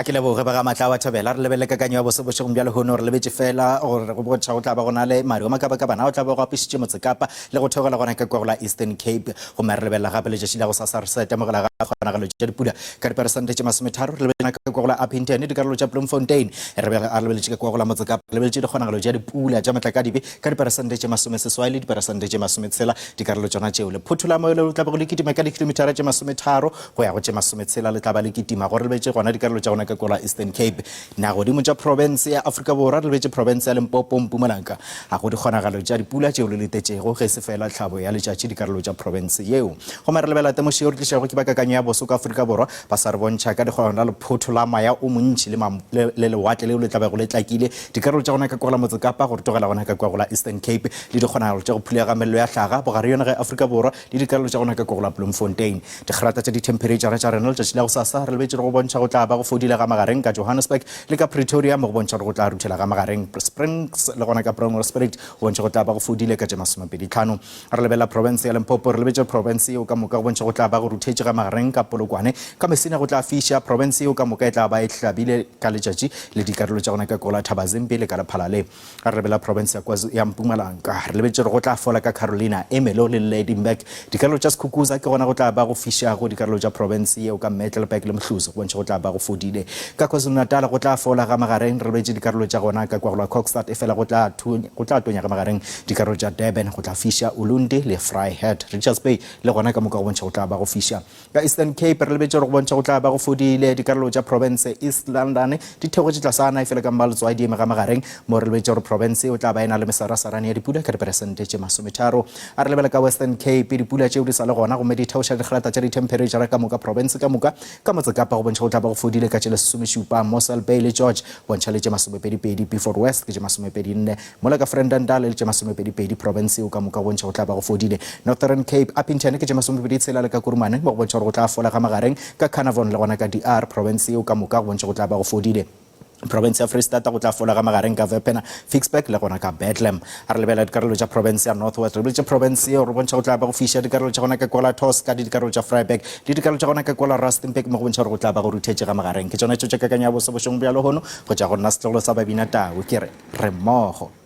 A ke leboge ba ga Matla wa Thabela. Re lebelele kakanyo ya boso bošegong bja lehono. Re lebetše fela gore go bontšha go tla ba go na le maru a makabakabana ao tla ba go apešitše Motsekapa le go theogela gona ka kua go la Eastern Cape. Gomme re lebelela gape letšatši la gosasa re sa itemogela gape kgonagalo tša dipula ka diperesente tše masometharo. Re lebeletše ka kua go la Upington, dikarolo tša Bloemfontein. Re be re lebeletše ka kua go la Motsekapa, re lebeletše dikgonagalo tša dipula tša matlakadibe ka diperesente tše masomeseswai le diperesente tše masometshela. Dikarolo tšona tšeo lephotho la moya le tla bego le kitima ka dikilomithara tše masometharo go ya go tše masometshela le tla ba le kitima go re lebetše gona dikarolo tša gona ka kua la Eastern Cape. Nagodimo tša profense ya Afrika Borwa re lebetše profense ya Limpopo, Mpumalanga. Ga go dikgonagalo tša dipula tšeo le letetšego ge se fela tlhabo ya letšatši dikarolo tša profense yeo. Gomme re lebela temošo yeo re tlišago ke ba kakanyo ya boso ka Afrika Borwa ba sa re bontšha ka dikgonagalo la lephotho la maya o montši le, le, le lewatle leo le tla bego le tlakile dikarolo tša gona ka kua la Motsekapa go re tlogela gona ka kua go la Eastern Cape le dikgonagalo tša go phulega mello ya hlaga bogare yona ge Afrika Borwa le dikarolo tša gona ka kua go la Bloemfontein. Dikgrata tša dithemphereitšara tša rena letšatši la gosasa re lebetše go bontšha go tla ba go fodile ga magareng ka Johannesburg le ka Pretoria mo go bontšha gore go tla ruthela ga magareng Springs le gona ka Bronkhorstspruit go bontšha go tla ba go fodile ka tše masomepedi-tlhano. Re lebelela profense ya Limpopo re lebetše profense yeo ka moka go bontšha go tla ba go ruthetše ga magareng ka Polokwane ka Messina go tla fiša. Profense yeo ka moka e tla ba e hlabile ka letšatši le dikarolo tša gona ka Kola Thabazimbi le ka Lephalale. Re lebela profense ya KwaZulu ya Mpumalanga. Re lebetše gore go tla fola ka Carolina, Ermelo le Lydenburg. Dikarolo tša Skukuza ke gona go tla ba go fišago dikarolo tša profense yeo ka Mecklenburg le Mhluzi go bontšha go tla ba go fodile. Ka KwaZulu-Natal go tla fola ga magareng. Re lebetše dikarolo tša gona ka kwa go la Kokstad efela go tla go tla tonya ga magareng dikarolo tša Durban go tla fiša Ulundi le Vryheid. Richards Bay le gona ka moka go bontšha go tla ba go fiša. Ka Eastern Cape re lebetše gore go bontšha go tla ba go fodile dikarolo tša profense East London di theogetše tlasana efela ka Mmaletswai di eme ga magareng mo re lebetše gore profense o tla ba e na le mesarasarane ya dipula ka diperesente tše masometharo. A re lebele ka Western Cape dipula tšeo di sa le gona gomme di theoša dikgrata tša dithemphereitšhara ka moka profense ka moka ka Motsekapa go bontšha go tla ba go fodile ka tše lesomešupa Mossel Bay le George bontšha le tše masomepedipedi Beaufort West ke tše masomepedinne Mola ka Vredendal e le tše masomepedipedi, profense yeo ka moka go bontšha go tla ba go fodile. Northern Cape, Upington ke tše masomepeditshela le ka Kurumane mo go bontšha gore go tla fola ga magareng, ka Carnarvon le gona ka De Aar, profense yeo ka moka go bontšha go tla ba go fodile. Profense ya Freistata go tla fola ga magareng ka Wepener, Ficksburg le gona ka Bethlehem. A re lebelela dikarolo tša profense ya North West, re boletše profense yeo re bontšha go tla ba go fiša dikarolo tša gona ka kwa la Toska le dikarolo tša Vryburg le dikarolo tša gona ka kwa la Rustenburg mo go bontšha gore go tla ba go ruthetše ga magareng. Ke tšona tšeo tša kakanyo ya boso bošegong bja lehono go tšwa go nna setlogolo sa Babina Tau ke re. Re mmogo.